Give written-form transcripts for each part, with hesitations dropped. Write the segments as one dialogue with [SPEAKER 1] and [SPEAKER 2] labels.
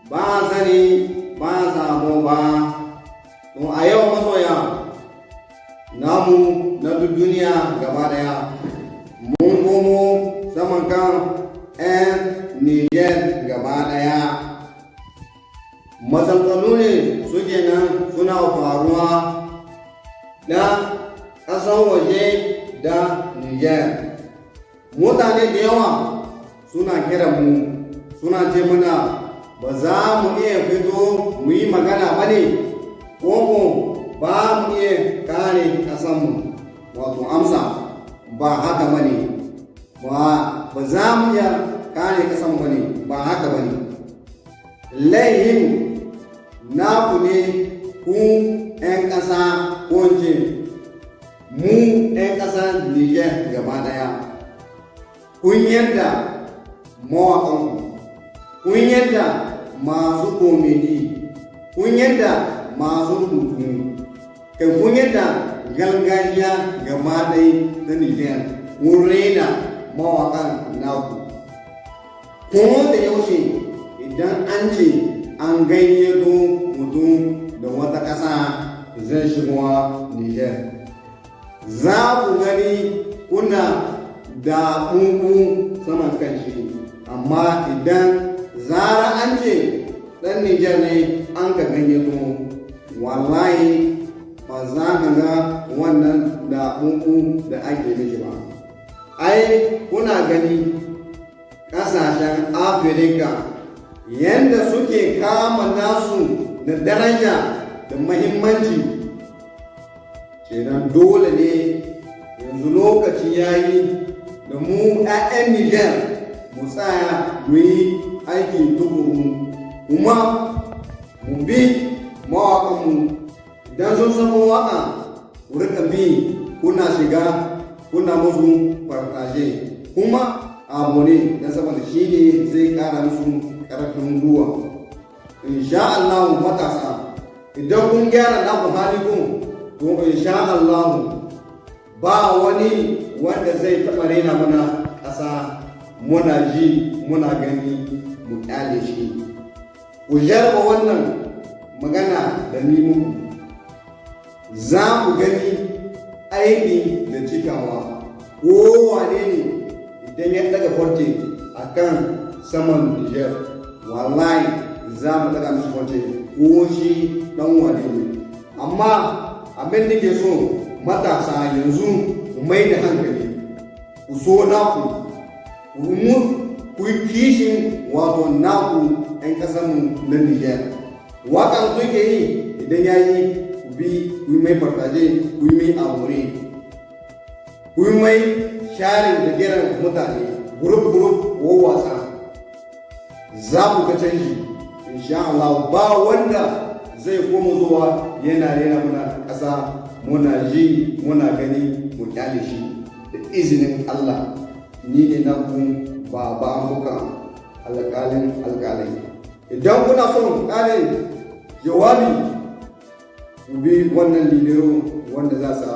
[SPEAKER 1] Ba sani ba sabo ba. To, a yau, masoya namu na duk duniya gaba daya, mun komo saman kan 'yan Niger gaba daya. Matsaltsalu ne suke nan suna faruwa da ƙasan waje da Niger. Mutane da yawa suna kiran mu, suna ce muna ba za mu iya fito mu yi magana ba ne, ko ba mu iya kare ƙasanmu. Wato amsa, ba haka ba ne. Ba za mu iya kare ƙasanmu ba ne, ba haka ba ne. Laihin naku ne, ku 'yan ƙasa, ko ce mu 'yan ƙasa Niger gaba ɗaya. Kun yadda mawaƙanku, kun yadda masu comédie, kun yadda masu rubutu, kai, kun yadda gargajiya gaba ɗaya na Niger. Kun raina mawaƙan naku. Ko da yaushe idan an ce an gayyato mutum da wata ƙasa zai shigowa Niger, za ku gani kuna da ɓuɓu saman kan shi. Amma idan zara an ce ɗan Niger ne an ka gayyato, wallahi ba za ka ga wannan da ɓuɓu da ake mishi ba. Ai kuna gani ƙasashen Afirka yadda suke kama nasu da daraja da mahimmanci. Kenan dole ne yanzu lokaci ya yi da mu 'ya'yan Niger mu tsaya mu yi aiki tukuru, kuma mu bi mawaƙanmu. Idan sun samu waƙa, ku rika bi, kuna shiga, kuna musu partage, kuma abu ne don saboda shi ne zai ƙara musu ƙarfin gwiwa, insha Allah. Matasa, idan kun gyara naku hali kun, to insha Allah ba wani wanda zai taɓa raina mana ƙasa, muna ji muna gani mu ƙyale shi. Ku jarba wannan magana da ni muku, za ku gani aiki da cikawa. Kowane ne idan ya daga farce a kan saman Niger, wallahi za mu daga mishi farce, ko shi dan wane ne. Amma abin da ke so matasa yanzu, ku mai da hankali, ku so naku, ku yi kishin wato naku 'yan ƙasarmu na Niger. Waƙar da ke yi, idan ya yi, ku bi, ku yi mai partage, ku yi mai abonner, ku yi mai sharing da geran mutane, group group, wawwatsa. Za ku ga canji, insha Allah. Ba wanda zai koma zuwa yana rena muna ƙasa, muna ji muna gani mu kyale shi, da izinin Allah. Ni ne na ku Baba Muka, alƙalin alƙalai. Idan kuna son ƙarin jawabi, ku bi wannan numéro wanda za sa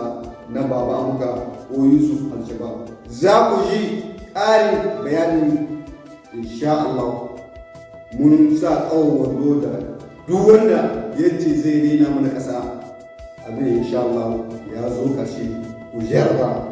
[SPEAKER 1] na Baba Muka ko Yusuf Al-Shabab, za ku ji ƙarin bayani, insha Allah. Mun sa tsawon wando da duk wanda ya ce zai rena mana ƙasa. Abin, insha Allah, ya zo ƙarshe. Ku jarba.